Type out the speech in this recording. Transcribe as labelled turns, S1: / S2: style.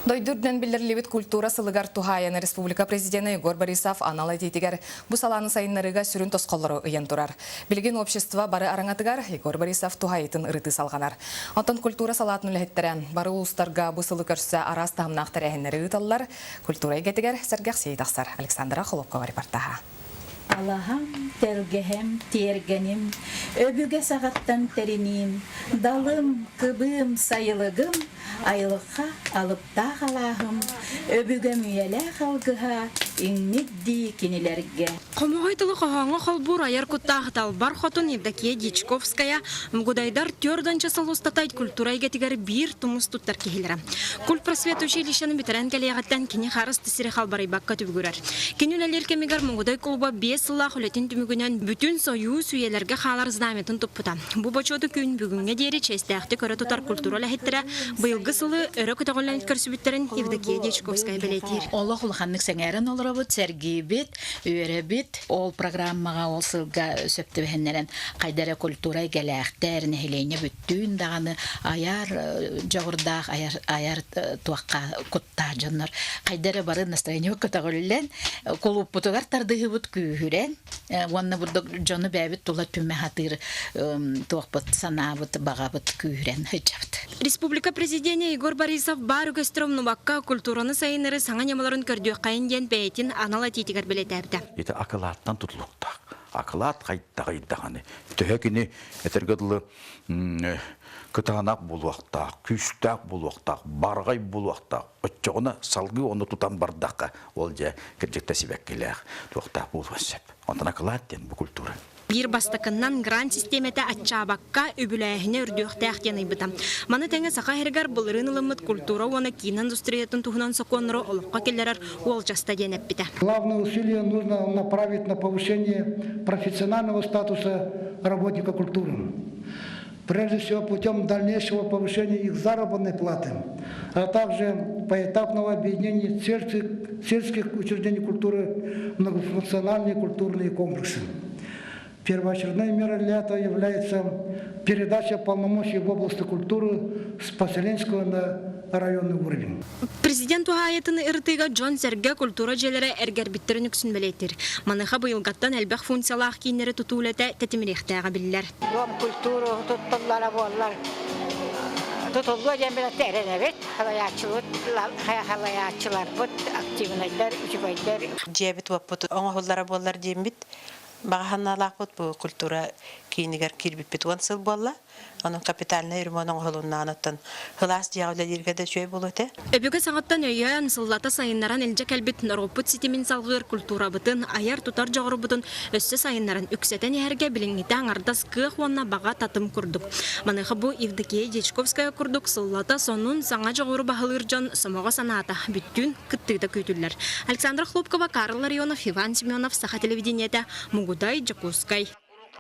S1: Дойду үрдүнэн биллэриллибит культура сылыгар туһаайан республика президенэ Егор Борисов анал этиитигэр бу салааны сайыннарыыга сүрүн тосхоллору ыйан турар. Билигин общество бары араҥатыгар Егор Борисов туһаайыытын ырытыы салҕанар. Оттон культура салаатын үлэһиттэрэ бары улуустарга бу сылы көрсө араас таһымнаах тэрээһиннэри ыыталлар. Культура эйгэтигэр сэргэхсийии тахсар. Александра Холопкова репортаһа.
S2: Алаһам, тэлгэһэм, тиэргэним, өбүгэ саҕаттан тэриниим, далым, кыбыым, сайылыгым, айылҕа алыптаах алааһым, өбүгэм үйэлээх алгыһа иҥмит дии кинилэргэ.
S3: Хомоҕой тылы хоһооҥҥо холбуур айар куттаах Далбар Хотун Евдокия Дьячковская Мугудайдар түөрт сыл устата культура эйгэтигэр биир тумус туттар киһилэрэ. Культпросвет училищены бүтэрэн кэлиэҕиттэн кини харыс да сири халбарыйбакка түбүгүрэр. Кини үлэлиир кэмигэр Мугудай клуба 5 сыллаах үлэтин түмүгүнэн бүтүн Сойуус үйэлэргэ хаалар знамятын туппута. Бу бочуоту күн бүгүҥҥэ диэри чиэстээхтик өрө тутар культура үлэһиттэрэ быйылгы сылы өрө көтөҕүллэн көрсүбүттэрин Евдокия Дьячковская бэлиэтиир.
S2: Олох улаханнык сэҥээрэн олоробут, сэргиибит, үөрэбит. Ол программаҕа ол сылга сөп түбэһиннэрэн хайда эрэ культура эйгэлээхтэр, нэһилиэнньэ бүттүүн даҕаны айар дьоҕурдаах, айар, айар туохха куттаах дьоннор хайда эрэ бары настроение көтөҕүллэн, кулууппутугар тардыһыыбыт күүһүрэн уонна бурдук дьону бэйэбит тула түмэ сатыыр туохпут санаабыт, баҕабыт күүһүрэн сылдьабыт.
S3: Республика президенэ Егор Борисов баар үгэстэри умнубакка культураны сайыннары саҥа ньымаларын көрдүөххэйин диэн бэйэтин анал этиитигэр бэлиэтээбитэ.
S4: Ити акылааттан тутулуктаах. Акылаат хайдаҕый даҕаны. Төһө кини этэргэ дылы кытаанах буолуохтаах, күүстээх буолуохтаах, барҕай буолуохтаах. Оччоҕуна салгыы ону тутан бардахха, ол дьэ кырдьыкта сибэккилээх, туохтаах буолуон сөп. Онтон акылаат диэн бу культура.
S3: Биир бастакыннан грант систиэмэтэ аччаабакка, үбүлээһинэ үрдүөхтээх диэн ыйбыта. Маны тэҥэ Саха сиригэр былырыын ылыммыт культура уонна киинэ индустриятын туһунан сокуоннары олоххо киллэрэр уолдьаста диэн эппитэ.
S5: Главное усилие нужно направить на повышение профессионального статуса работника культуры. Прежде всего путем дальнейшего повышения их заработной платы, а также поэтапного объединения сельских, сельских учреждений культуры в многофункциональные культурные комплексы. Первоочередной мерой для этого является передача полномочий в области культуры с поселенческого на районный уровень.
S3: Президент туһаайытын ырытыыга дьон-сэргэ культура дьиэлэрэ эргэрбиттэрин үксүн бэлиэтиир. Маныаха быйылгаттан элбэх функциялаах кииннэри тутуу үлэтэ тэтимириэхтээҕэ биллэр.
S6: Дом культуру туттуллара буоллар тутуллуо диэн билэтэ эрэнэбит. Халайааччыларбыт, халайааччыларбыт активнайдар, үчүгэйдэр.
S7: Дьиэбит уоппут оҥоһуллара буоллар диэммит баҕа санаалаахпыт бу культура киинигэр киирбиппит 10 сыл буолла. Онон капитальнай ремонт оҥоһулуннаҕына оттон сылаас дьиэҕэ үлэлииргэ да үчүгэй буолуо этэ.
S3: Өбүгэ саҕаттан өйөөн, сыллата сайыннаран илдьэ кэлбит норуоппут ситимин салҕыыр культурабытын, айар-тутар дьоҕурбутун өссө сайыннаран үксэтэн иһэргэ билиҥҥитэ аҥардас кыах уонна баҕа татым курдук. Маныаха бу Евдокия Дьячковская курдук сыллата сонун саҥа дьоҕуру баһылыыр дьон сомоҕо санаата бүттүүн кыттыыта күүтүллэр. Александра Хлопкова, Карл Ларионов, Иван Семенов, Саха телевидениетэ, Мугудай, Дьокуускай.